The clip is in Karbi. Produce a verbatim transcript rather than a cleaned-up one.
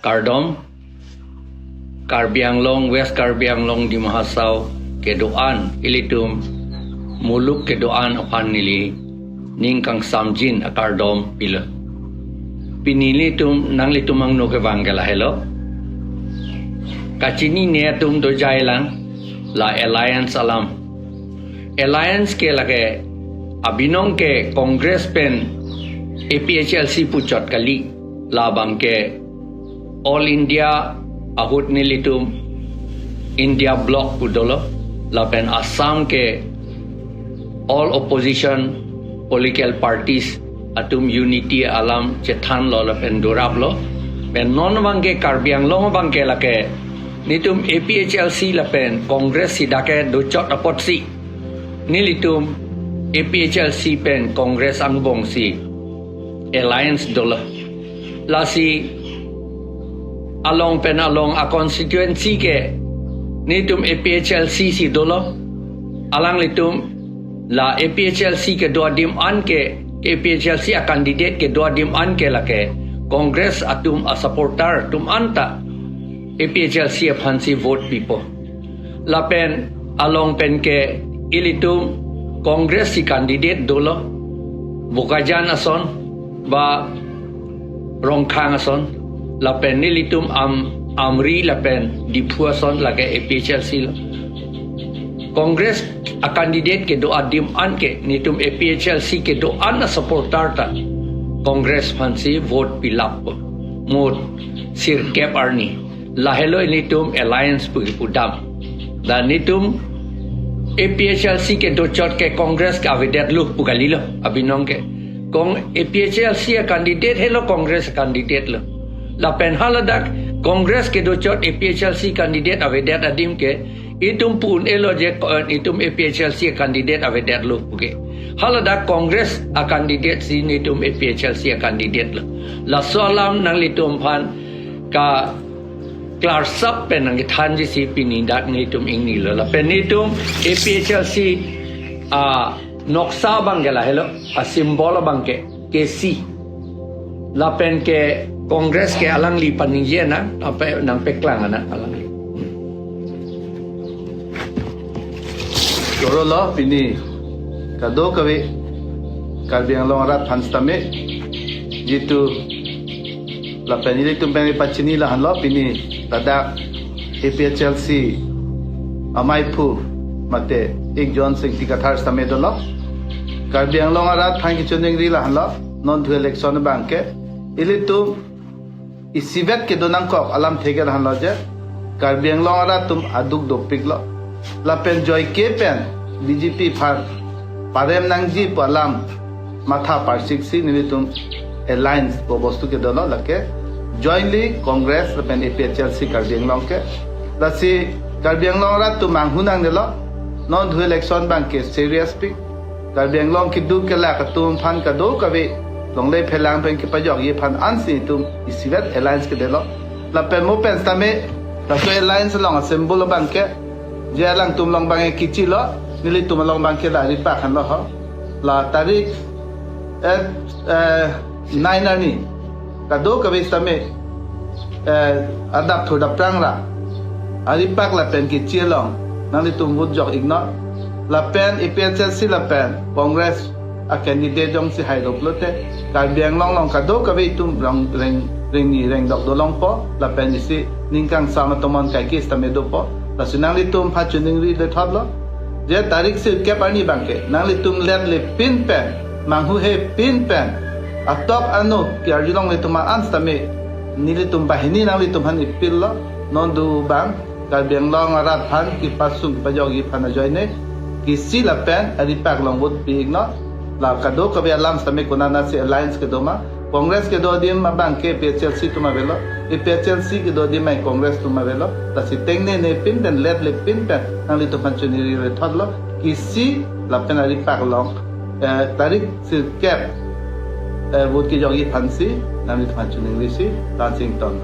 Kardom, Karbi Anglong, West Karbi Anglong, Dima Hasao kedo-an, ilitum muluk kedo-an aphan neli ning kangsamjin akardom pilo. Pini nelitum, nanglitum angno kevang ke lahelo. Kachinine atum dojailang, la alliance alam. Alliance ke lake abinong ke Congress pen A P H L C puchot kali, labang ke All India ahut nelitum India Bloc pu dolo, lapen Assam ke all opposition political parties atum unity alam chethanlo lapen doraplo. Pen non abang ke Karbi Anglong abang ke lake nelitum A P H L C lapen Congress si dak kedochot apotsi nelitum A P H L C pen Congress angbongsi alliance dolo. Lasi along pen along a constituency ke nelitum A P H L C si dolo. Alanglitum la A P H L C kedo adim an ke, A P H L C a candidate kedo adim an ke lake Congress atum a supporter atum anta A P H L C aphansi vote pipo. Lapen along pen ke ilitum Congress si candidate dolo, Bokajan ason ba Rongkhang ason, lapen nelitum Am Amri lapen Diphu ason lake A P H L C lo. Congress a candidate kedo adim an ke nelitum A P H L C kedo-an a supporter ta Congress aphansi vote pilappo. Mo sirkep arni. Lahelo nelitum alliance pu kipudam. Dan nelitum A P H L C kedochot ke Congress ke avedetlo pu kalilo abinong ke. Kong A P H L C a candidate helo Congress a candidate lo. Lapen haladak Congress kedochot A P H L C candidate avedet adim ke itum pu un-elo je, eh, itum A P H L C a candidate avedetlo pu ke. Haladak Congress a candidate si nelitum A P H L C a candidate lo. Laso alam nanglitum aphan ka klarsap pen nangkethanji si pini dak nelitum ingnilo. Lapen nelitum A P H L C a noksa abang ke lahelo, a symbol abang ke K C. Lapen ke Congress ke alangli paningje nang, apa nangpeklang nang alangli. Chorolo pini kadokave Karbi Anglong arat aphan sitame, jitu lapen ilitum pen pachini lahenlo pini ladak A P H L C amaiphu mate Ekjonsing Ingti Kathar sitame dolo. Karbi Anglong arat aphan kachiningri lahenlo, non thu election abang ke ilitum isivet kedo nangkok alamthe ke lahenlo je, Karbi Anglong arat atum aduk dopiklo. Lapen joike pen B J P aphan parem nangji pu alam matha parsiksi nelitum alliance pu bostu ke dolo, lake jointly Congress lapen A P H L C Karbi Anglong ke. Lasi Karbi Anglong arat atum manghu nangnelo, non thu election abang ke serious pik. Karbi Anglong keduk kelak atum aphan kadokave longle phelang pen kepajokji aphan ansi itum isivet alliance kedetlo. Lapen mo pen sitame laso alliance along a symbol abang ke, je alangtum along abang ke kechilo, nelitum along abang ke la ripak henlo ho. La tarik, eh, eh, nine arni kadokave sitame, eh, adap thur daprang ra aripak lapen kechi along nanglitum vote jok iknon. Lapen A P H L C lapen Congress a candidate jongsi hairop lote Karbi Anglong along kadokave itum rong reng rengni rengdok dolongpo, lapen isi ning kangsam atomon kaike sitame dopo. Lasi nanglitum aphan chiningri lethotlo je tarik sirkep arni abang ke nanglitum letle pin pen, manghuhe pin pen, atok ano ke arjulongle atum an sitame nelitum banghini nanglitum aphan ipillo, non do abang Karbi Anglong arat aphan kepasung kepajokji aphan ajoine K C lapen aripak along vote pi iknon. La kadokave alam sitame konatsi alliance kedo ma, Congress kedo adim abang ke A P H L C atum avelo, A P H L C kedo adim ai Congress atum avelo. Lasi tengnene pin pen letle pin pen nanglitum aphan chiningri lethotlo, K C lapen aripak along, eh, tarik sirkep, eh, vote kejokji aphansi nanglitum aphan chiningrisi, la-an si ington.